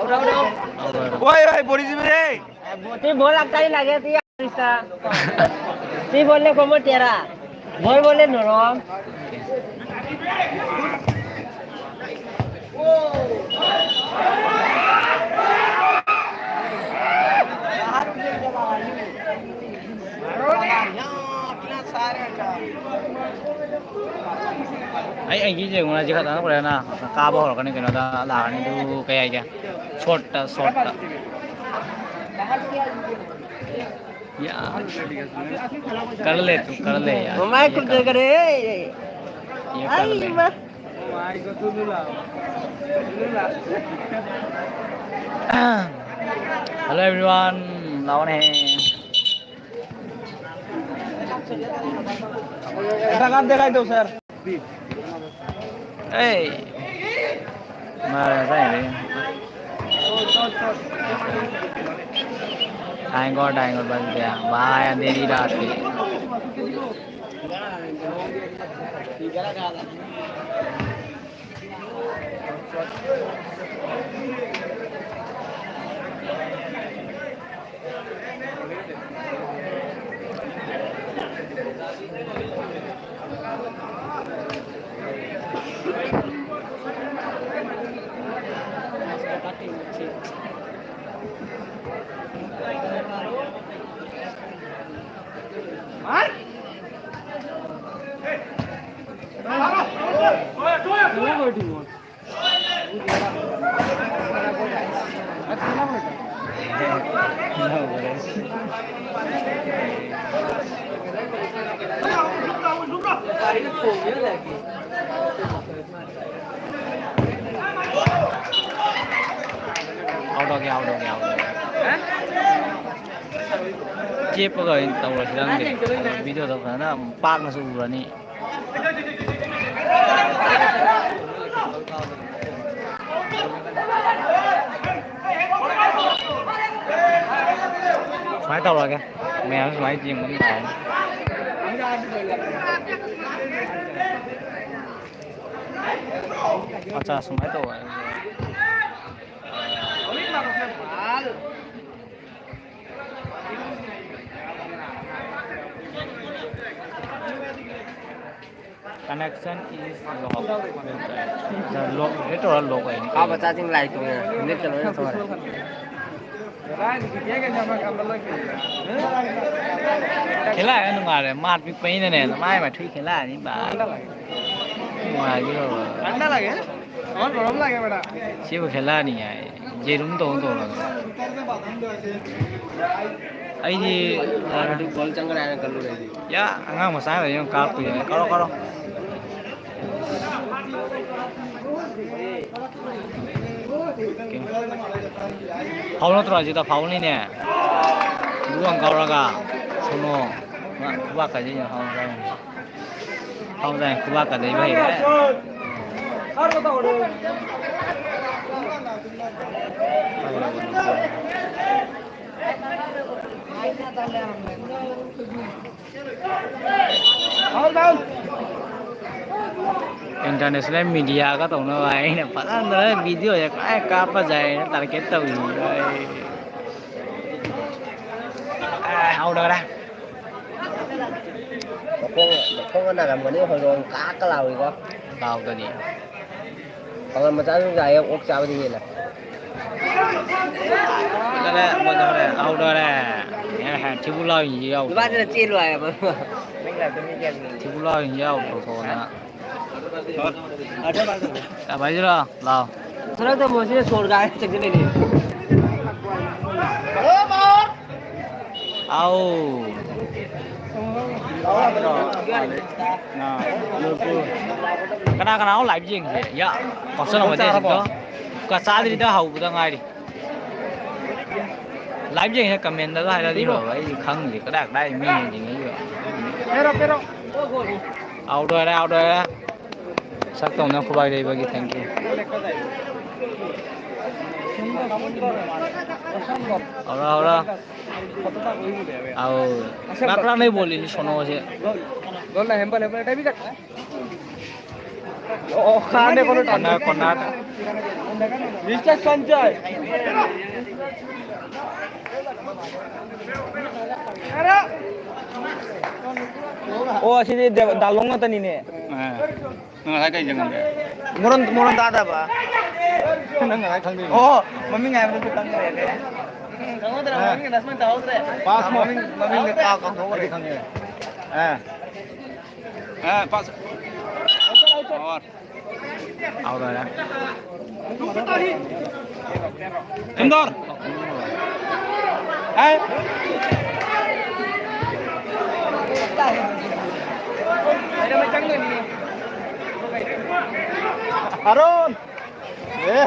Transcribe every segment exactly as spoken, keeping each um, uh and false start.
ওই, ওই, পড়ি যাবি রে। তুই বল একটাই লাগে, তুই আরিস্তা। তুই বললে কোমর টেরা। বল বললে নরম। ꯑꯩ ꯑꯩꯒꯤ ꯌꯦꯡꯉꯨꯅ ꯁꯤ ꯈꯛꯇꯪ ꯍꯣꯔꯦꯟꯅ ꯀꯥꯕ ꯍꯧꯔꯛꯀꯅꯤ, ꯀꯩꯅꯣꯗ ꯂꯥꯛꯑꯅꯤ꯫ ꯑꯗꯨ ꯀꯩ ꯍꯥꯏꯒꯦ? ꯁꯣꯔꯠꯇ, ꯁꯣꯔꯠꯇ꯫ ꯌꯥ꯫ कर ले तू, कर ले यार। ꯃꯃꯥꯏ ये कर ले। ꯀꯨꯞꯊꯈꯔꯦ꯫ ये कर ꯑꯩ ले। ꯏꯃꯥ꯫ Hello everyone, ꯂꯥꯛꯑꯣꯅꯦ꯫ এটা কার দেখাই দাও স্যার। এই, মারা যায় রে। Thank God, thank God, बच गया। भाई, अंधेरी रात थी। Out हो गया, out हो गया, out हो गया। ꯆꯦꯞꯄꯒ ꯑꯣꯏꯅ ꯇꯧꯔꯁꯤꯔ ꯈꯪꯗꯦ꯫ ꯚꯤꯗꯤꯑꯣꯗꯣ ꯐꯖꯅ ꯄꯥꯛꯅꯁꯨ ꯎꯔꯅꯤ꯫ ꯁꯨꯃꯥꯏꯅ ꯇꯧꯔꯒꯦ, ꯃꯌꯥꯝ ꯁꯨꯃꯥꯏꯅ ꯌꯦꯡꯕ ꯅꯨꯡꯉꯥꯏꯔꯅꯤ꯫ ꯑꯠꯆꯥ, ꯁꯨꯃꯥꯏꯅ ꯇꯧꯕ꯫ Connection is lock. Lock, ꯍꯦꯛ ꯇꯧꯔ lock ꯑꯣꯏꯅꯤ꯫ ꯑꯥ, ꯃꯆꯥꯁꯤꯡ ꯂꯥꯏ ꯇꯣꯡꯉꯦ꯫ ꯅꯦꯠꯀ ꯂꯣꯏꯅ ꯊꯣꯔꯦ꯫ ꯈꯦꯂꯥꯒ ꯅꯨꯡꯉꯥꯏꯔꯦ꯫ ꯃꯥꯔ ꯄꯤꯛꯄꯅꯤꯅꯅꯦ, ꯃꯥꯏ ꯃꯊꯨꯏ ꯈꯦꯂꯥꯅꯤ ꯕꯥ꯫ ꯅꯨꯡꯉꯥꯏꯈꯤꯕ꯫ ꯊꯟꯗꯥ ꯂꯥꯒꯦ? ꯑꯃ ꯒꯔꯝ ꯂꯥꯒꯦ ꯕꯦꯇꯥ꯫ ꯁꯤꯕꯨ ꯈꯦꯂꯥꯅꯤ ꯍꯥꯏ꯫ ꯌꯦꯔꯨꯝ ꯇꯧ ꯇꯧꯔꯒ꯫ ꯑꯩꯗꯤ ꯕꯣꯜ ꯆꯪꯒ꯭ꯔꯦ ꯍꯥꯏꯅ ꯈꯜꯂꯨꯔꯦ ꯑꯩꯗꯤ꯫ ꯌꯥ, ꯑꯉꯥꯡ ꯃꯆꯥ ꯂꯩ ꯌꯦꯡꯉꯨ, ꯀꯥꯞꯄꯨ ꯌꯦꯡꯉꯨ꯫ ꯀꯥꯔꯣ, ꯀꯥꯔꯣ꯫ ꯐꯥꯎꯜ ꯅꯠꯇ꯭ꯔꯣ ꯑꯁꯤꯗ? ꯐꯥꯎꯜꯅꯤꯅꯦ꯫ ꯒꯨꯒꯥꯡ ꯀꯥꯎꯔꯒ ꯁꯣꯅꯣ꯫ ꯃꯥ ꯈꯨꯕꯥꯛꯀꯁꯦ ꯌꯦꯡꯉꯣ, ꯐꯥꯎꯜ ꯆꯪꯉꯤ꯫ ꯐꯥꯎꯜ ꯆꯪꯉꯤ, ꯈꯨꯕꯥꯛꯀ ꯂꯩꯕ ꯍꯩꯔꯦ꯫ International media ꯒ ꯇꯧꯅꯕ ꯑꯩꯅ ꯐꯖꯅ video ꯁꯦ ꯀꯥꯏ ꯀꯥꯞꯄ ꯖꯥꯏꯅ target ꯇꯧꯔꯤꯅꯤ꯫ ꯑꯦ, ꯍꯧꯔꯒ꯫ ꯃꯈꯣꯡ, ꯃꯈꯣꯡꯒ ꯅꯥꯔꯝꯒꯅꯤ, ꯍꯣꯏꯔꯣꯡ ꯀꯥꯛꯀ ꯂꯥꯎꯏꯀꯣ꯫ ꯂꯥꯎꯗꯅꯤ꯫ ꯄꯥꯡꯒꯜ ꯃꯆꯥꯁꯨ ꯌꯥꯏꯌꯦ, ꯑꯣꯛ ꯆꯥꯕꯗꯤ ꯍꯦꯜꯂꯦ꯫ ꯍꯧꯗꯔꯦ, ꯍꯧꯗꯔꯦ, ꯍꯧꯗꯔꯦ꯫ ꯑꯦ, ꯍꯦ, ꯊꯤꯕꯨ ꯂꯥꯎꯔꯤꯁꯤ ꯌꯥꯎꯗ꯭ꯔꯣ? ꯅꯨꯄꯥꯁꯤꯅ ꯆꯦꯜꯂꯨ ꯍꯥꯏꯌꯦꯕ꯫ ꯊꯤꯕꯨ ꯂꯥꯎꯔꯤꯁꯤ ꯌꯥꯎꯗ꯭ꯔꯣ, ꯊꯣꯛꯑꯣꯅ? ꯌꯥ, ꯚꯥꯏ, ꯁꯤꯔꯣ? ꯂꯥꯎ꯫ ꯊꯣꯔꯛꯇ ꯃꯣꯏꯁꯤꯅ ꯁꯣꯔ ꯀꯥꯏ ꯆꯪꯁꯤꯜꯂꯛꯏꯅꯦ꯫ ꯑꯥꯎ꯫ ꯀꯅꯥ ꯀꯅꯥꯅꯣ live ꯌꯦꯡꯉꯤꯁꯦ? ꯌꯥ, ꯀꯥꯎꯁꯜꯂꯛꯑꯣ, ꯃꯩꯇꯩꯁꯤꯡꯗꯣ꯫ ꯀ-, ꯆꯥꯗ꯭ꯔꯤꯗ, ꯍꯧꯕꯗ ꯉꯥꯏꯔꯤ꯫ Live ꯌꯦꯡꯉꯤꯁꯦ comment ꯇꯒ ꯍꯥꯏꯔꯗꯤ ꯐꯕ, ꯑꯩꯗꯤ ꯈꯪꯗꯦ ꯀꯗꯥꯏ ꯀꯗꯥꯏ ꯃꯤ ꯌꯦꯡꯉꯤꯕ꯫ Out ꯑꯣꯏꯔꯦ, out ꯑꯣꯏꯔꯦ꯫ ꯁꯛ ꯇꯧꯅ ꯈꯨꯕꯥꯏ ꯂꯩꯕꯒꯤ thank you꯫ ꯍꯧꯔꯣ, ꯍꯧꯔꯣ꯫ ꯑꯧ꯫ ꯀꯅꯥ ꯀꯅꯥ ꯂꯩ ꯕꯣꯜꯂꯤꯅꯤ ꯁꯣꯅꯣꯁꯦ? ꯂꯣꯟꯅ ꯍꯦꯝꯕꯜ ꯍꯦꯝꯕꯜ ꯇꯥꯏꯕꯤ ꯀꯠ꯫ ꯑꯣ, ꯈꯥꯅꯦ ꯀꯣꯅꯣ ꯀꯣꯅꯥ, ꯀꯣꯅꯥ꯫ Mister Sanjay. ꯑꯣ, ꯑꯁꯤꯗꯤ ꯗꯦꯕ-, ꯗꯥꯂꯣꯡ ꯉꯥꯛꯇꯅꯤꯅꯦ꯫ ꯑꯥ꯫ ꯅꯪ ꯉꯁꯥꯏ ꯀꯩ ꯌꯦꯡꯉꯝꯒꯦ? ꯃꯣꯔꯣꯟ, ꯃꯣꯔꯣꯟ ꯇꯥꯗꯕ꯫ ꯅꯪ ꯉꯁꯥꯏ ꯈꯪꯗꯣꯏꯅꯤ꯫ ꯑꯣ, ꯃꯃꯤꯡ ꯍꯥꯏꯕꯗꯨ ꯈꯪꯗ꯭ꯔꯦꯅꯦ꯫ ꯎꯝ, ꯈꯪꯍꯧꯗ꯭ꯔꯦ, ꯑꯥ꯫ ꯃꯃꯤꯡ ꯑꯁꯨꯃꯥꯏꯅ ꯇꯧꯍꯧꯗ꯭ꯔꯦ꯫ ꯄꯥꯁ ꯃꯣ-, ꯃꯃꯤꯡ, ꯃꯃꯤꯡꯗ ꯀꯥꯎ-, ꯀꯥꯎꯊꯣꯛꯈ꯭ꯔꯦ꯫ ꯑꯩꯗꯤ ꯈꯪꯉꯦ꯫ ꯑꯥ꯫ ꯑꯥ, ꯄꯥꯁ꯫ ꯑꯥꯎꯠ ꯑꯣꯏꯔꯦ꯫ ꯁꯨꯟꯗꯔ꯫ ꯑꯦ꯫ ꯑꯔꯨꯟ꯫ ꯑꯦ꯫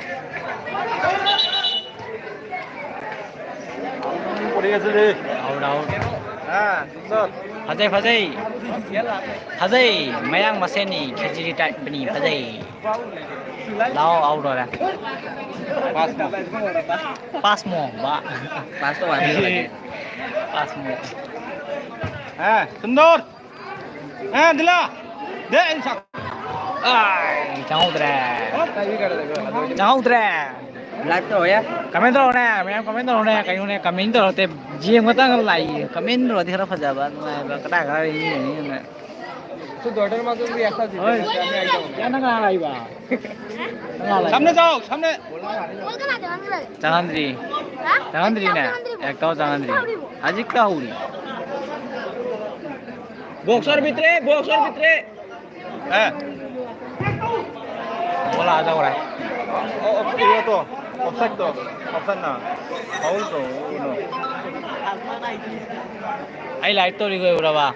ꯄꯨꯔꯤ ꯑꯁꯤꯗꯤ꯫ Out, out. ꯑꯥ, ꯁꯨꯟꯗꯔ꯫ ꯐꯖꯩ, ꯐꯖꯩ꯫ ꯐꯖꯩ꯫ ꯃꯌꯥꯡ ꯃꯁꯦꯟꯅꯤ, ꯈꯦꯆ꯭ꯔꯤ ꯇꯥꯏꯞꯅꯤ, ꯐꯖꯩ꯫ ꯂꯥꯎ, ꯑꯥꯎꯠ ꯑꯣꯏꯔꯦ꯫ ꯄꯥꯁ ꯃꯣ꯫ ꯄꯥꯁ ꯃꯣ, ꯕꯥ꯫ ꯄꯥꯁ ꯇꯧ ꯍꯥꯏꯕ ꯅꯠꯇꯦ꯫ ꯄꯥꯁ ꯃꯣ꯫ ꯑꯦ, ꯁꯨꯟꯗꯔ꯫ ꯑꯦ, ꯗꯤꯂꯥ꯫ ꯗꯦ, ꯑꯩ ꯁꯥ-, ꯑꯥꯏ, ꯆꯪꯍꯧꯗ꯭ꯔꯦ꯫ ꯆꯪꯍꯧꯗ꯭ꯔꯦ꯫ ꯂꯥꯏꯚ ꯇꯧꯔꯦ꯫ ꯀꯃꯦꯟ ꯇꯧꯔꯣꯅꯦ, ꯃꯌꯥꯝ ꯀꯃꯦꯟ ꯇꯧꯔꯣꯅꯦ, ꯀꯩꯅꯣꯅꯦ, ꯀꯃꯦꯟ ꯇꯧꯔꯣ, ꯇꯦ-, ꯌꯦꯡꯕꯇꯪ ꯂꯥꯛꯏ꯫ ꯀꯃꯦꯟ ꯇꯧꯔꯗꯤ ꯈꯔ ꯐꯖꯕ, ꯅꯨꯡꯉꯥꯏꯕ, ꯀꯗꯥꯏ ꯀꯗꯥꯏ ꯌꯦꯡꯉꯤ ꯌꯦꯡꯉꯨꯅꯦ꯫ ꯁꯨ ꯗꯣꯔꯗꯔ ꯃꯥ ꯇꯨꯝꯕꯤ ꯑꯁꯥ ꯖꯤꯇꯦ ꯍꯣꯏ꯫ ꯅ ꯆꯥꯃꯤ ꯍꯥꯏ ꯇꯧꯕꯅꯦ꯫ ꯌꯥ ꯅꯪ ꯀꯅꯥ ꯂꯥꯛꯏꯕ? ꯅꯪ ꯀꯅꯥ ꯂꯥꯛꯏꯕ? ꯁꯥꯝꯅꯦ ꯆꯥꯎ, ꯁꯥꯝꯅꯦ꯫ ꯆꯪꯍꯟꯗ꯭ꯔꯤ꯫ ꯍꯥ? ꯆꯪꯍꯟꯗ꯭ꯔꯤꯅꯦ꯫ ꯆꯪꯍꯟꯗ꯭ꯔꯤꯕꯣ? ꯑꯦꯛꯇꯥꯎ ꯆꯪꯍꯟꯗ꯭ꯔꯤ꯫ ꯆꯪꯍꯟꯗ꯭ꯔꯤꯕꯣ? ꯍꯧꯖꯤꯛꯇ ꯍꯧꯔꯤ꯫ Boxer ꯕꯤꯇ꯭ꯔꯦ, boxer ꯕꯤꯇ꯭ꯔꯦ꯫ ꯑꯦ꯫ ꯕꯣꯜ ꯑꯥ ꯆꯠꯈ꯭ꯔꯦ꯫ ꯑꯣ, ꯑꯣ, ꯀꯩꯅꯣ ꯇꯣ, ꯑꯣꯐꯁꯥꯏꯗ ꯇꯣ, ꯑꯣꯐꯁꯥꯏꯗ ꯅ꯫ ꯐꯥꯎꯜ ꯇꯣ, ꯎꯅꯣ꯫ ꯑꯩ ꯂꯥꯏꯚ ꯇꯧꯔꯤ ꯎꯔꯕ?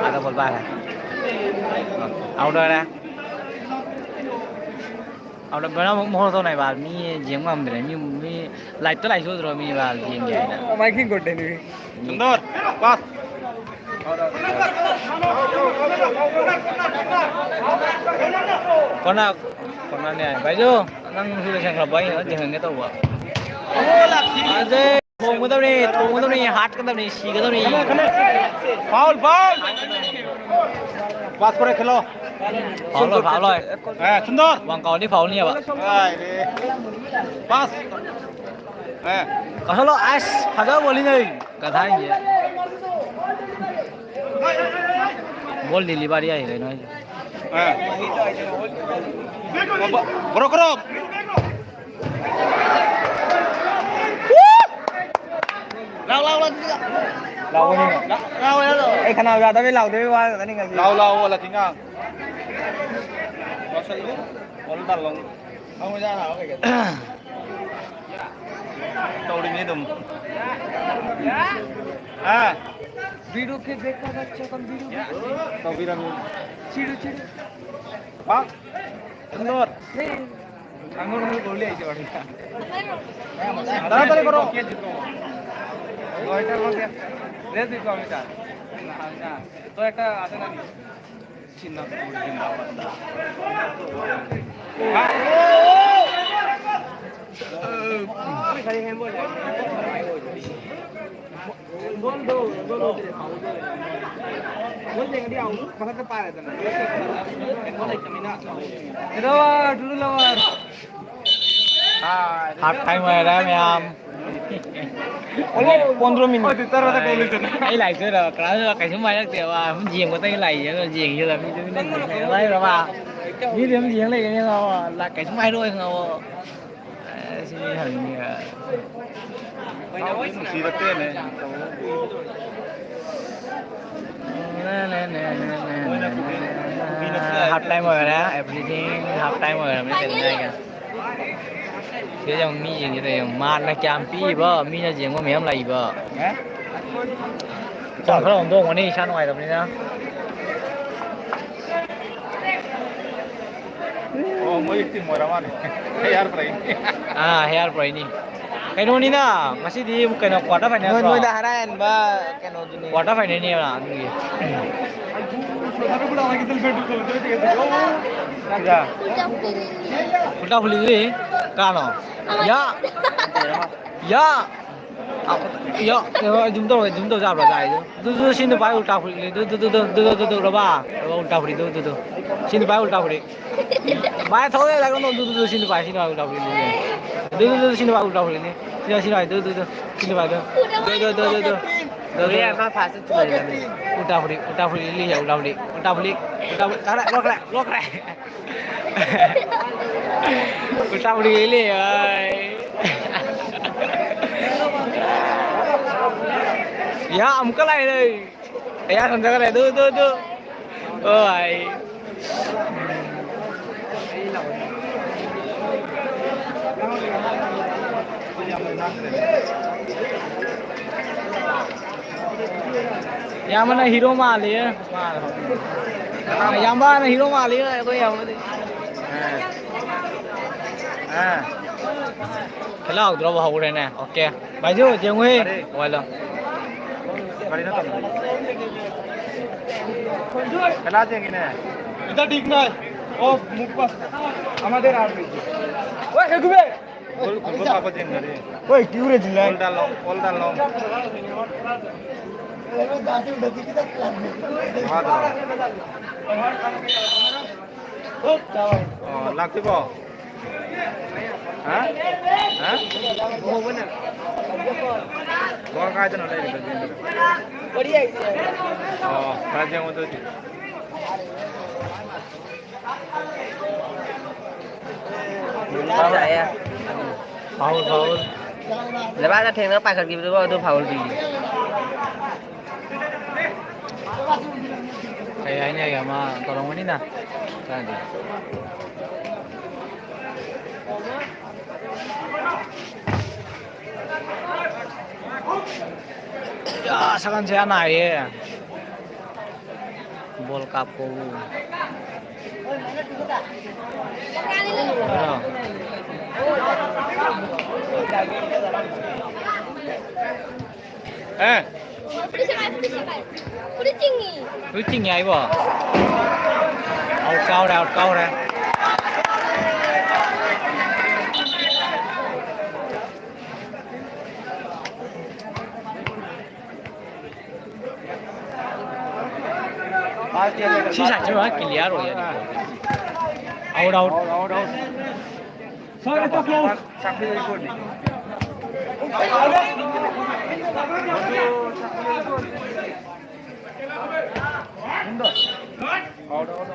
ꯑꯥꯗ ꯕꯣꯜ ꯄꯥꯏꯔꯦ꯫ ꯑꯥꯎꯠ ꯑꯣꯏꯔꯦ꯫ ꯑꯥꯎꯠ ꯑꯣꯏꯔꯦ꯫ ꯃꯣꯍꯣꯔ ꯇꯧꯅꯩ ꯕꯥꯜ꯫ ꯃꯤ ꯌꯦꯡ ꯉꯝꯗ꯭ꯔꯦ꯫ ꯃꯤ, ꯃꯤ ꯂꯥꯏꯠꯇ ꯂꯥꯏꯁꯨꯗ꯭ꯔꯣ ꯃꯤ ꯕꯥꯜ ꯌꯦꯡꯒꯦ ꯍꯥꯏꯅ꯫ ꯃꯥꯏꯛ ꯈꯤꯡ ꯀꯣꯠꯇꯦꯅꯦ꯫ ꯁꯨꯟꯗꯔ, ꯄꯥꯁ꯫ ꯀꯣꯅꯥ, ꯀꯣꯅꯥꯅꯦ ꯍꯥꯏ꯫ ꯕꯥꯏꯖꯨ, ꯅꯪꯁꯨ ꯂꯣꯏꯁꯟꯈ꯭ꯔꯕꯣ? ꯑꯩ ꯉꯥꯛꯇ ꯊꯦꯡꯍꯟꯒꯦ ꯇꯧꯕ꯫ ꯐꯖꯩ꯫ ꯊꯣꯡꯒꯗꯕꯅꯤ, ꯊꯣꯡꯒꯗꯕꯅꯤ, ꯍꯥꯠꯀꯗꯕꯅꯤ, ꯁꯤꯒꯗꯕꯅꯤ꯫ Foul, foul. ꯄꯥꯁ ꯀꯣꯔꯦ, ꯈꯦꯂꯣ꯫ ꯐꯥꯎꯜ ꯂꯣꯏ, ꯐꯥꯎꯜ ꯂꯣꯏ꯫ ꯑꯦ, ꯁꯨꯟꯗꯔ꯫ ꯋꯥꯡ ꯀꯥꯎꯅꯤ, ꯐꯥꯎꯜꯅꯤꯕ꯫ ꯀꯥꯏꯔꯦ꯫ ꯄꯥꯁ꯫ ꯑꯦ꯫ ꯀꯥꯎꯁꯜꯂꯣ, ꯑꯁ, ꯐꯖꯕ ꯕꯣꯜꯅꯤꯅꯦ꯫ ꯀꯊꯥꯏꯅꯦ꯫ ꯕꯣꯜ ꯗꯤꯂꯤꯚꯔꯤ ꯍꯥꯏꯁꯦ ꯀꯩꯅꯣ ꯍꯥꯏꯁꯦ? ꯑꯦ꯫ Bro, bro. ꯂꯥꯎ, ꯂꯥꯎ, ꯂꯥꯎ, ꯑꯗꯨꯗꯤ ꯂꯥꯎ꯫ ꯂꯥꯎꯕꯅꯤꯅꯦ꯫ ꯂꯥꯎ, ꯂꯥꯎ, ꯂꯥꯎ꯫ ꯑꯩ ꯈꯅꯥꯎ ꯌꯥꯗꯕꯩ ꯂꯥꯎꯗꯕꯩ ꯋꯥ ꯈꯛꯇꯅꯤ ꯉꯁꯤ꯫ ꯂꯥꯎ, ꯂꯥꯎ, ꯂꯥꯎ, ꯂꯥꯎ, ꯂꯥꯎ꯫ ꯂꯥꯎꯁꯜꯂꯨ꯫ ꯇꯧꯔꯤꯅꯤ ꯑꯗꯨꯝ꯫ ꯑꯥ꯫ ꯕꯤꯔꯨ ꯀꯦ ꯕꯦꯛ ꯀꯥ ꯕꯆꯥ ꯀꯝ ꯕꯤꯔꯨ ꯀꯦ꯫ ꯇꯧꯕꯤꯔꯝꯃꯤ꯫ ꯆꯤꯔꯨ ꯆꯤꯔꯨ꯫ ꯄꯥꯛ꯫ ꯊꯨꯡꯗꯣꯔ꯫ ꯑꯉꯣꯟꯗ ꯀꯣꯜꯂꯤ ꯑꯩꯁꯦ ꯋꯥꯔꯤ꯫ ꯇꯔꯥ ꯇꯔꯦꯠ ꯀꯣꯔꯣ꯫ ꯂꯣꯏ ꯇꯧꯔꯣ ꯁꯦ꯫ ꯗꯦ ꯗꯤ ꯀꯣ ꯃꯤꯇꯥ꯫ ꯅꯍꯥꯟ ꯅ꯫ ꯇꯣ ꯑꯦꯛꯇ ꯑꯁꯦ ꯅꯅꯤ꯫ ꯍꯥꯐ ꯇꯥꯏꯝ ꯑꯣꯏꯔꯦ ꯃꯌꯥꯝ꯫ ꯄꯣꯟꯗ꯭ꯔꯣ ꯃꯤꯅꯤꯠ꯫ ꯑꯩ ꯂꯥꯏꯔꯤꯛꯇꯨꯗ ꯀꯅꯥꯁꯨ ꯀꯩꯁꯨꯝ ꯍꯥꯏꯔꯛꯇꯦꯕ꯫ ꯁꯨꯝ ꯌꯦꯡꯕꯇꯪꯒꯤ ꯂꯥꯛꯏꯁꯦ꯫ ꯑꯗꯣ ꯌꯦꯡꯁꯤꯗ ꯃꯤꯗꯨ ꯃꯤꯅ ꯌꯦꯡꯉꯦ ꯍꯥꯏꯕ꯫ ꯃꯤꯗꯤ ꯑꯗꯨꯝ ꯌꯦꯡ ꯂꯩꯒꯅꯤ ꯈꯪꯉꯕ꯫ ꯀꯩꯁꯨꯝ ꯍꯥꯏꯔꯛꯑꯣꯏ ꯈꯪꯉꯕ꯫ ꯑꯦ, ꯁꯤꯗꯤ ꯍꯪꯅꯤꯡꯉꯦ꯫ ꯍꯥꯐ ꯇꯥꯏꯝ ꯑꯣꯏꯔꯦ꯫ Everything ꯍꯥꯐ ꯇꯥꯏꯝ ꯑꯣꯏꯔꯕꯅꯤ꯫ ꯀꯩꯅꯣ ꯍꯥꯏꯒꯦ꯫ ꯁꯤꯗ ꯌꯦꯡꯉꯨ, ꯃꯤꯁꯤꯡꯁꯤꯗ ꯌꯦꯡꯉꯨ꯫ ꯃꯥꯟꯅ ꯀꯌꯥꯝ ꯄꯤꯛꯏꯕ, ꯃꯤꯅ ꯌꯦꯡꯕ ꯃꯌꯥꯝ ꯂꯥꯛꯏꯕ꯫ ꯈꯣꯟ ꯈꯔ ꯍꯣꯡꯗꯣꯛꯑꯝꯒꯅꯤ, ꯏꯁꯥ ꯅꯨꯡꯉꯥꯏꯇꯕꯅꯤꯅ꯫ ꯑꯣ, ꯃꯣꯏ ꯇꯤꯝ ꯑꯣꯏꯔ ꯃꯥꯜꯂꯦ꯫ ꯍꯦꯌꯥꯔ ꯄ꯭ꯔꯥꯏꯅꯤ꯫ ꯑꯥ, ꯍꯦꯌꯥꯔ ꯄ꯭ꯔꯥꯏꯅꯤ꯫ ꯀꯩꯅꯣꯅꯤꯅ, ꯉꯁꯤꯗꯤ ꯀꯩꯅꯣ, ꯀ꯭ꯋꯥꯇꯔ ꯐꯥꯏꯅꯦꯜ ꯅꯣꯏ, ꯅꯠꯇ꯭ꯔꯣ? ꯅꯣꯏꯗ ꯍꯔꯥꯏ ꯍꯟꯕ ꯀꯩꯅꯣꯗꯨꯅꯤ꯫ ꯀ꯭ꯋꯥꯇꯔ ꯐꯥꯏꯅꯦꯜꯅꯦꯕ ꯑꯗꯨꯒꯤ꯫ ꯌꯥ꯫ ꯎꯜꯇꯥ ꯐꯨꯜꯂꯤꯗꯨꯗꯤ ꯀꯥꯅꯣ? ꯌꯥ꯫ ꯌꯥ꯫ ꯌꯣ, ꯌꯣ, zoom ꯇꯧꯔꯒꯦ, zoom ꯇꯧ ꯌꯥꯕ꯭ꯔꯥ? ꯂꯥꯛꯏꯗꯣ꯫ ꯗꯨ, ꯗꯨ, ꯁꯤ ꯅꯨꯄꯥ ꯎꯜꯇꯥ ꯐꯨꯔꯤꯠ ꯂꯤꯠꯂꯤ꯫ ꯗꯨ, ꯗꯨ, ꯗꯨ, ꯎꯜꯇꯥ ꯐꯨꯔꯤꯠ꯫ ꯗꯨ, ꯗꯨ꯫ ꯁꯤ ꯅꯨꯄꯥ ꯎꯜꯇꯥ ꯐꯨꯔꯤꯠ꯫ ꯚꯥꯏ, ꯊꯧꯔꯦ, ꯂꯥꯛꯀꯅꯨ꯫ ꯗꯨ, ꯗꯨ, ꯗꯨ, ꯁꯤ ꯅꯨꯄꯥ, ꯁꯤ ꯅꯨꯄꯥ ꯎꯜꯇꯥ ꯐꯨꯔꯤꯠ ꯂꯤꯠꯂꯤ꯫ ꯗꯨ, ꯗꯨ, ꯗꯨ, ꯁꯤ ꯅꯨꯄꯥ ꯎꯜꯇꯥ ꯐꯨꯔꯤꯠ ꯂꯤꯠꯂꯤ꯫ ꯁꯤ, ꯁꯤ ꯅꯨꯄꯥ, ꯗꯨ, ꯗꯨ, ꯗꯨ꯫ ꯁꯤ ꯅꯨꯄꯥ, ꯗꯨ꯫ ꯗꯨ, ꯗꯨ, ꯗꯨ, ꯗꯨ꯫ ꯎꯜꯇꯥ ꯐꯨꯔꯤꯠ, ꯎꯜꯇꯥ ꯐꯨꯔꯤꯠ ꯂꯤꯠꯂꯤ, ꯎꯜꯇꯥ ꯐꯨꯔꯤꯠ, ꯎꯜꯇꯥ ꯐꯨꯔꯤꯠ, ꯎꯜꯇꯥ ꯐꯨꯔꯤꯠ꯫ ꯂꯣꯛꯈ꯭ꯔꯦ, ꯂꯣꯛꯈ꯭ꯔꯦ, ꯂꯣꯛꯈ꯭ꯔꯦ꯫ ꯎꯜꯇꯥ ꯐꯨꯔꯤꯠ ꯂꯤꯠꯂꯤ, ꯚꯥꯏ꯫ ꯌꯥ, ꯑꯃꯨꯛꯀ ꯂꯥꯛꯑꯦ꯫ ꯀꯌꯥ ꯁꯣꯝꯗꯈꯔꯦ? ꯑꯗꯨ, ꯑꯗꯨ, ꯑꯗꯨ꯫ ꯑꯣ, ꯑꯩ꯫ ꯏꯌꯥꯝꯕꯅ ꯍꯤꯔꯣ ꯃꯥꯜꯂꯤꯌꯦ꯫ ꯏꯌꯥꯝꯕꯅ ꯍꯤꯔꯣ ꯃꯥꯜꯂꯤꯌꯦ, ꯑꯩꯈꯣꯏ ꯏꯌꯥꯝꯕꯗꯤ꯫ ꯑꯥ꯫ ꯑꯥ꯫ ꯈꯦꯂꯥꯎꯗ꯭ꯔꯕ ꯍꯧꯔꯦꯅꯦ꯫ ꯑꯣꯀꯦ꯫ ꯚꯥꯏꯖꯨ, ꯌꯦꯡꯉꯨꯍꯦ꯫ ꯑꯔꯦ꯫ ꯋꯥꯂꯣ꯫ ꯀꯔꯤꯅꯣ ꯇꯧꯔꯤꯗꯨꯕꯣ? ꯀꯅꯥ ꯆꯦꯟꯒꯤꯅꯦ? इधर ठीक नहीं। ओ, मुख पास। हमारे राम नहीं। ओए, हेगुबे। गोल, गोल पापा चेंज करे। ओए, क्यों रे चिल्लाए? All down long, all down long। हाँ, तो। ओ, लागते को। ꯍꯥ? ꯍꯥ? ꯕꯣꯜ ꯀꯥꯏꯗꯅꯣ ꯂꯩꯔꯤꯗꯣ? ꯑꯣ, ꯈꯔ ꯌꯦꯡꯉꯣ ꯑꯗꯨꯗꯤ꯫ Foul, foul. ꯂꯩꯕꯥꯛꯇ ꯊꯦꯡꯅ ꯄꯥꯏꯈꯠꯈꯤꯕꯗꯨꯕꯨ ꯑꯗꯨ ꯐꯥꯎꯜ ꯄꯤꯌꯦ꯫ ꯀꯩ ꯍꯥꯏꯅꯤ, ꯑꯩ ꯑꯃ ꯇꯧꯔꯝꯒꯅꯤꯅ꯫ ꯈꯔꯗꯤ꯫ ꯌꯥ, ꯁꯒꯟꯁꯦ ꯌꯥꯝ ꯅꯥꯏꯌꯦ꯫ ꯕꯣꯜ ꯀꯥꯞꯄꯧ꯫ ꯑꯥ꯫ ꯑꯦ꯫ ꯐꯨꯔꯤꯠ ꯆꯤꯡꯉꯤ꯫ ꯐꯨꯔꯤꯠ ꯆꯤꯡꯉꯤ ꯍꯥꯏꯕꯣ? ꯑꯥꯎꯠ ꯀꯥꯎꯔꯦ, ꯑꯥꯎꯠ ꯀꯥꯎꯔꯦ꯫ ꯁꯤ ꯁꯥꯏꯠꯁꯦ ꯂꯣꯏ clear ꯑꯣꯏꯌꯦ꯫ Out, out.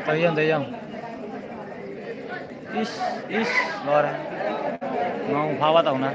ꯇꯧ ꯌꯦꯡ, ꯇꯧ ꯌꯦꯡ꯫ ꯏꯁ, ꯏꯁ, ꯂꯣꯏꯔꯦ꯫ ꯉꯥꯎ ꯐꯥꯕ ꯇꯧꯅ꯫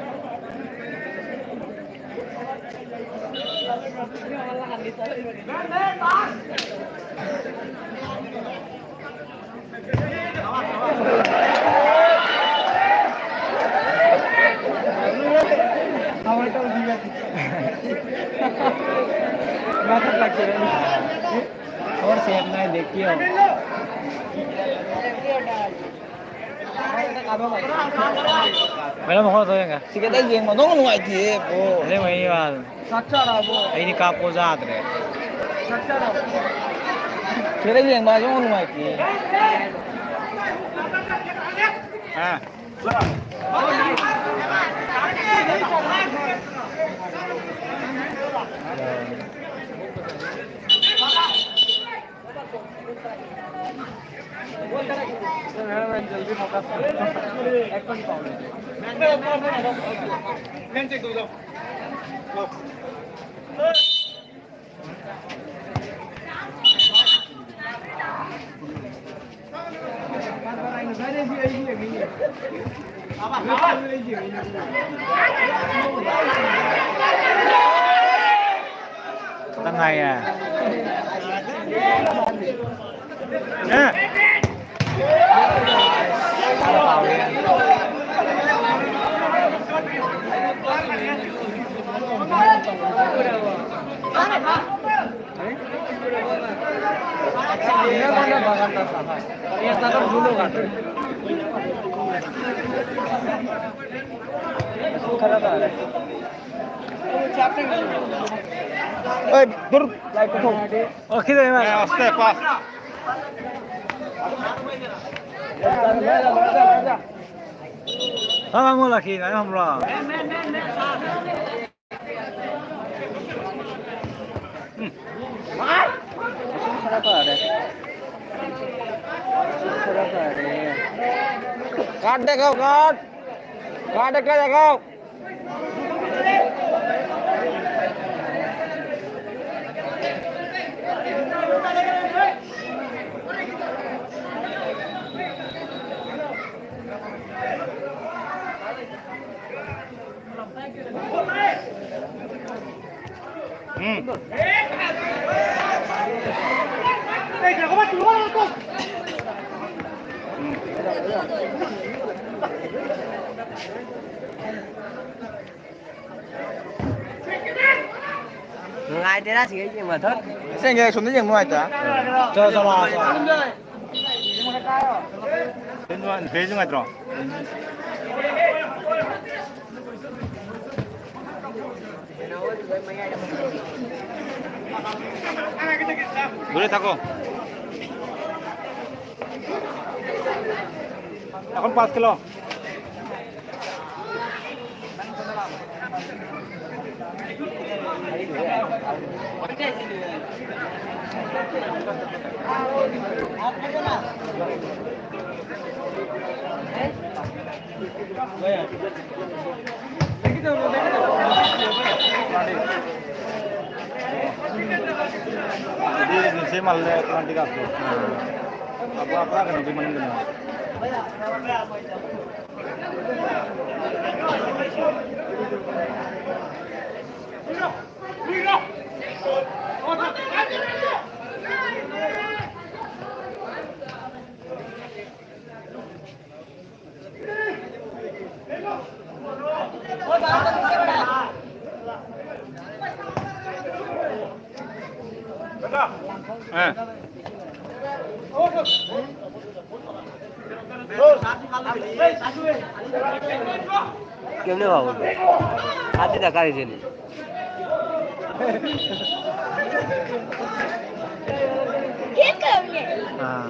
ꯃꯦꯗꯥꯝ, ꯃꯈꯣꯡ ꯊꯣꯛ ꯌꯦꯡꯒꯦ꯫ ꯁꯤꯒ ꯂꯩ ꯌꯦꯡꯕ ꯅꯨꯡ ꯅꯨꯡꯉꯥꯏꯇꯦ, ꯕ꯭ꯔꯣ꯫ ꯑꯁꯦꯡꯕꯩꯅꯤ ꯃꯥ꯫ ꯆꯥꯛ ꯆꯥꯔꯕꯣ? ꯑꯩꯗꯤ ꯀꯥꯞꯄꯣ ꯌꯥꯗ꯭ꯔꯦ꯫ ꯆꯥꯛ ꯆꯥꯔꯕꯣ? ꯁꯤꯒ ꯂꯩ ꯌꯦꯡꯕ ꯅꯨꯡ ꯅꯨꯡꯉꯥꯏꯇꯦ꯫ ꯍꯥ? ꯈꯤꯇꯪ ꯉꯥꯏꯌꯦ꯫ ꯑꯦ꯫ ꯑꯦ, ꯗꯨꯔ꯫ ꯑꯣ, ꯈꯤꯇꯪ ꯉꯥꯏ꯫ ꯑꯦ, ꯑꯁꯇꯦ, ꯄꯥꯁ꯫ ꯍꯥ, ꯉꯥꯡꯉꯣ, ꯂꯥꯛꯈꯤ, ꯉꯥꯏ ꯉꯝꯕ꯭ꯔꯣ? ꯎꯝ꯫ ꯑꯁꯨꯝ ꯈꯔ ꯐꯔꯦ꯫ ꯑꯁꯨꯝ ꯈꯔ ꯐꯔꯦ꯫ Card ꯗꯦꯈꯥꯎ, card. ꯀꯥꯔꯗ ꯈꯔ ꯗꯦꯈꯥꯎ꯫ ꯎꯝ꯫ ꯅꯨꯡꯉꯥꯏꯇꯦꯗ ꯁꯤꯒ ꯌꯦꯡꯕ ꯊꯣꯛ꯫ ꯑꯁꯦꯡꯒꯤ ꯁꯨꯝꯗ ꯌꯦꯡ ꯅꯨꯡꯉꯥꯏꯇ꯫ ꯆꯠꯂꯣ, ꯆꯠꯂꯣ, ꯆꯠꯂꯣ꯫ ꯐꯦꯟꯁ ꯅꯨꯡꯉꯥꯏ-, ꯐꯦꯟꯁ ꯅꯨꯡꯉꯥꯏꯇ꯭ꯔꯣ? ꯗꯨꯔꯦ ꯊꯥꯀꯣ꯫ এখন পাঁচ কিলো। ఇది సేమ్ మళ్ళీ ఎలాంటి కాదు. అప్పుడు అక్కడ అక్కడ మనం తిన్నాం. কেমনে পাবো? হাতে দেখা হয়েছে নি। হ্যাঁ।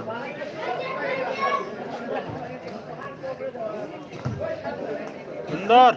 সুন্দর।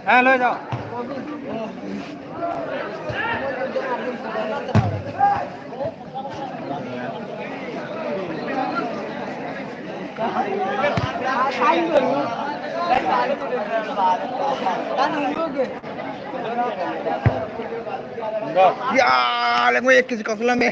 হ্যাঁ, লয়ে যাও। ꯌꯥ, ꯂꯩꯉꯣꯏ ꯑꯦꯛ ꯀꯦꯖꯤ ꯀꯥꯎꯁꯜꯂꯝꯃꯦ꯫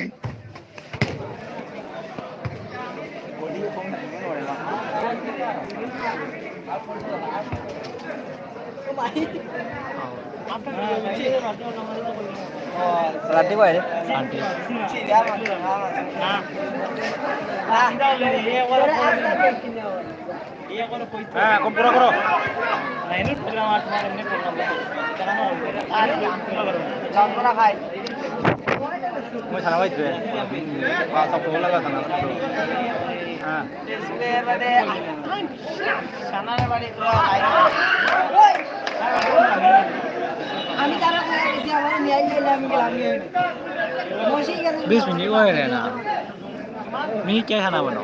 ꯔꯥꯟꯗꯤ ꯑꯣꯏꯔꯦ꯫ ꯔꯥꯟꯗꯤ꯫ ꯍꯥ, ꯀꯨꯝ ꯄꯨꯔꯛꯈ꯭ꯔꯣ꯫ ꯃꯣꯏ ꯁꯥꯟꯅꯕ ꯍꯩꯇ꯭ꯔꯦ꯫ ꯄꯥꯁ ꯇꯧꯊꯣꯛꯍꯜꯂꯒ ꯁꯥꯟꯅꯕ ꯅꯠꯇ꯭ꯔꯣ? ꯑꯥ꯫ ꯕꯤꯁ ꯃꯤꯅꯤꯠ ꯑꯣꯏꯔꯦꯅ꯫ ꯃꯤꯅꯤꯠ ꯀꯌꯥ ꯁꯥꯟꯅꯕꯅꯣ?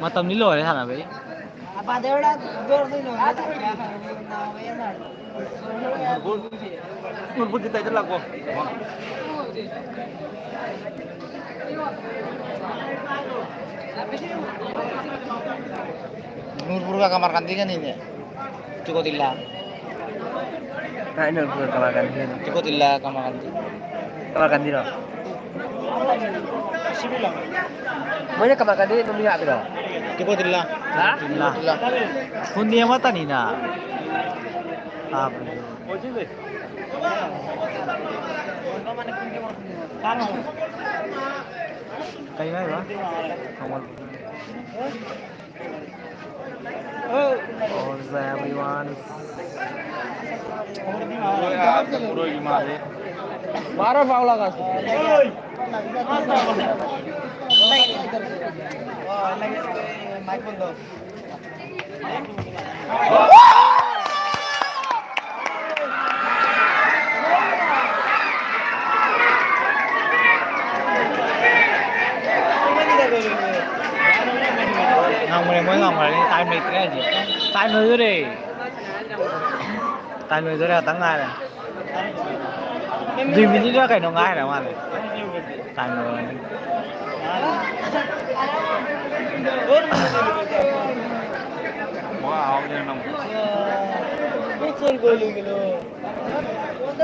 ꯃꯇꯝꯗꯤ ꯂꯣꯏꯔꯦ ꯁꯥꯟꯅꯕꯩ꯫ ꯅꯨꯔꯄꯨꯔꯒ ꯀꯃꯔꯀꯥꯟꯗꯤꯒꯅꯤꯅꯦ꯫ ꯇꯨꯀꯣ ꯇꯤꯜꯂꯥ꯫ ꯀꯥꯏꯅ ꯀꯃꯔꯀꯥꯟꯗꯤ? ꯇꯨꯀꯣ ꯇꯤꯜꯂꯥ ꯀꯃꯔꯀꯥꯟꯗꯤ꯫ ꯀꯃꯔꯀꯥꯟꯗꯤꯔꯣ? ꯃꯣꯏꯅ ꯀꯃꯔꯀꯥꯟꯗꯤ ꯑꯗꯨꯝ ꯌꯥꯕꯤꯔꯣ? ꯇꯨꯀꯣ ꯇꯤꯜꯂꯥ꯫ ꯍꯥ? ꯇꯤꯜꯂꯥ꯫ ꯍꯨꯟꯗꯤ ꯑꯃꯠꯇꯅꯤꯅ꯫ ꯍꯥꯞꯄꯗꯨ꯫ ꯀꯩꯅꯣ ꯍꯥꯏꯕ? How's everyone? बारह पाव लगा। ꯉꯝꯈ꯭ꯔꯦ, ꯃꯣꯏ ꯉꯝꯈ꯭ꯔꯦ꯫ ꯇꯥꯏꯝ ꯂꯩꯇ꯭ꯔꯦ ꯍꯧꯖꯤꯛ꯫ ꯇꯥꯏꯝ ꯂꯣꯏꯗꯣꯔꯦ꯫ ꯇꯥꯏꯝ ꯂꯣꯏꯗꯣꯔꯦ, ꯉꯥꯛꯇꯪ ꯉꯥꯏꯔꯦ꯫ ꯑꯗꯨꯏ ꯃꯤꯅꯤꯠ ꯀꯩꯅꯣ ꯉꯥꯏꯔ ꯃꯥꯜꯂꯦ꯫ ꯇꯥꯏꯝ ꯂꯣꯏꯔꯅꯤ꯫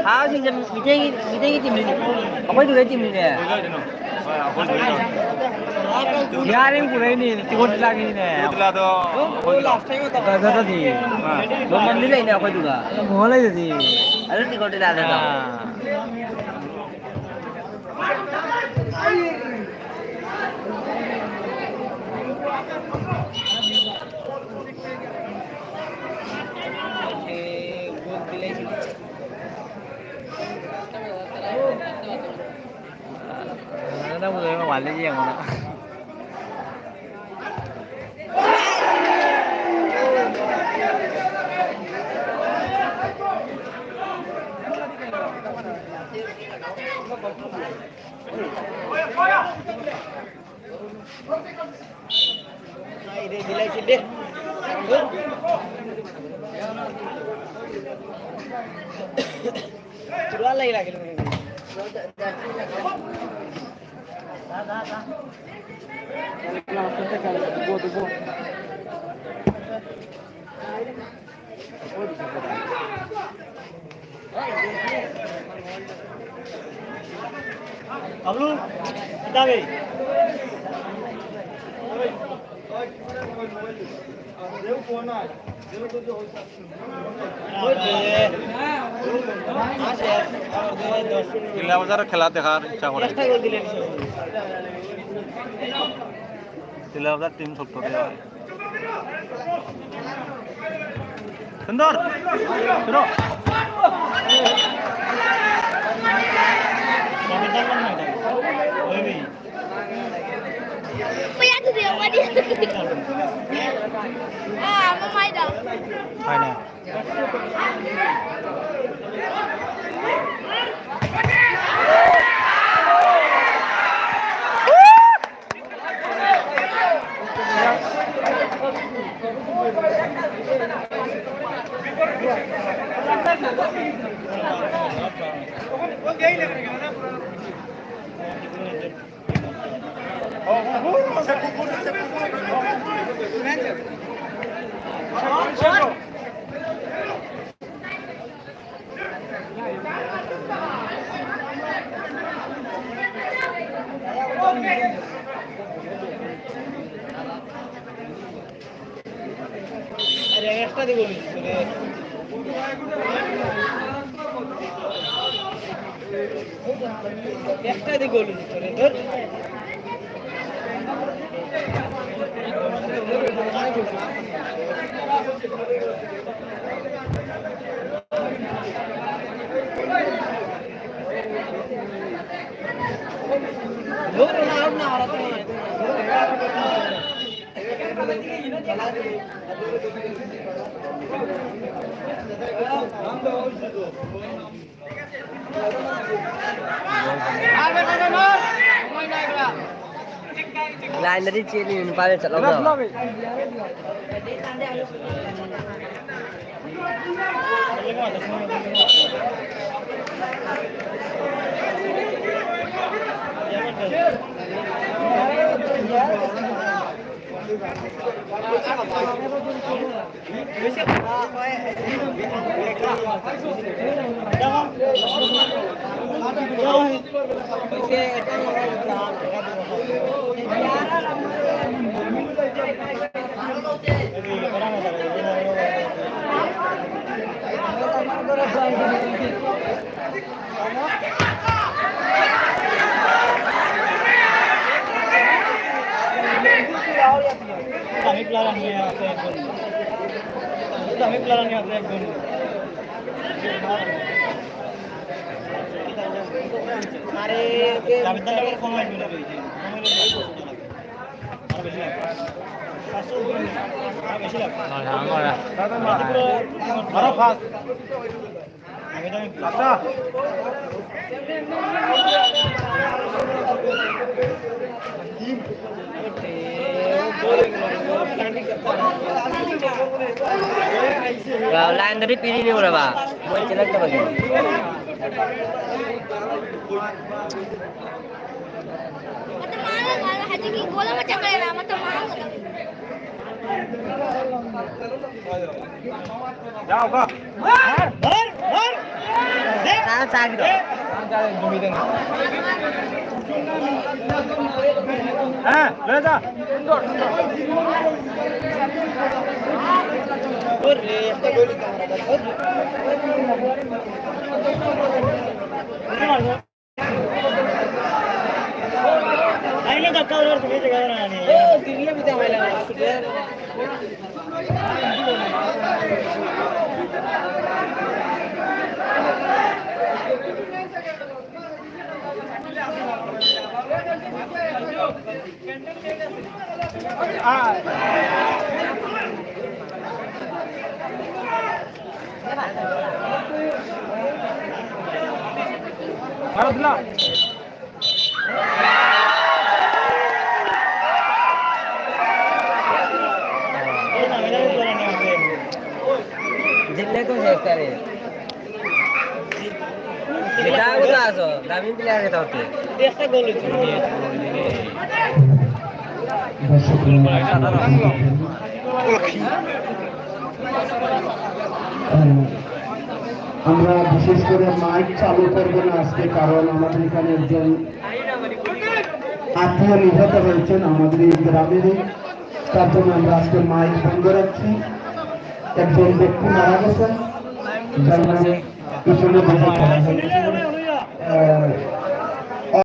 ꯍꯥꯎꯁꯤꯡꯁꯦ ꯃꯤꯇꯩꯒꯤ, ꯃꯤꯇꯩꯒꯤ ꯇꯤꯝꯅꯤꯅꯦ꯫ ꯑꯩꯈꯣꯏꯗꯨꯗꯩ ꯇꯤꯝꯅꯤꯅꯦ꯫ ꯌꯥꯔꯦ, ꯄꯨꯔꯛꯏꯅꯦ, ꯇꯤꯀꯣꯟ ꯂꯥꯛꯏꯅꯦ꯫ ꯇꯤꯀꯣꯟ ꯂꯥꯛꯑꯗꯣ ꯑꯩꯈꯣꯏꯒꯤꯗꯣ꯫ ꯅꯠꯇꯗꯤ꯫ ꯑꯥ꯫ ꯂꯣꯡꯕꯝꯗꯤ ꯂꯩꯅꯦ ꯑꯩꯈꯣꯏꯗꯨꯒ꯫ ꯃꯣꯍꯣꯟ ꯂꯩꯗꯨꯗꯤ꯫ ꯑꯗꯨ ꯇꯤꯀꯣꯟ ꯂꯥꯛꯑꯗꯣ꯫ ꯑꯥ꯫ ꯅꯪꯕꯨ ꯂꯣꯏꯅ ꯃꯄꯥꯟꯗ ꯌꯦꯡꯉꯣ ꯅꯪ꯫ তিলা বজাৰৰ খেলা দেখাৰ ইচ্ছা কৰে। তিলা বজাৰ টিম চব থাকে। সুন্দৰ। সুন্দৰ। ꯍꯣꯏꯅꯦ꯫ আরে, একটা দিকে বলছিস রে। একটা দিকে বলছিস রে, ধর। ꯂꯥꯏꯟꯗꯗꯤ ꯆꯦꯜꯂꯤ ꯅꯨꯄꯥꯗ ꯆꯠꯍꯧꯗꯕ꯫ ꯂꯥꯏꯟꯗꯗꯤ ꯄꯤꯔꯤꯅꯦ ꯎꯔꯕ? ꯃꯣꯏ ꯆꯦꯜꯂꯛꯇꯕꯒꯤ꯫ ꯆꯥ ꯆꯥꯈꯤꯗꯣ꯫ ꯍꯥ, ꯂꯣꯏꯔꯦ ꯆꯥ꯫ जितने तुम शेष करे। Kita udah so, kami pilih hari tau. আমরা বিশেষ করে মাইক চালু করবো না আজকে, কারণ আমাদের এখানে একজন আত্মীয় নিহত হয়েছেন আমাদের এই গ্রামেরই। তার জন্য আমরা আজকে মাইক বন্ধ রাখছি। একজন ব্যক্তি মারা গেছেন, যার নাম পিছনে বসে করা হয়েছে।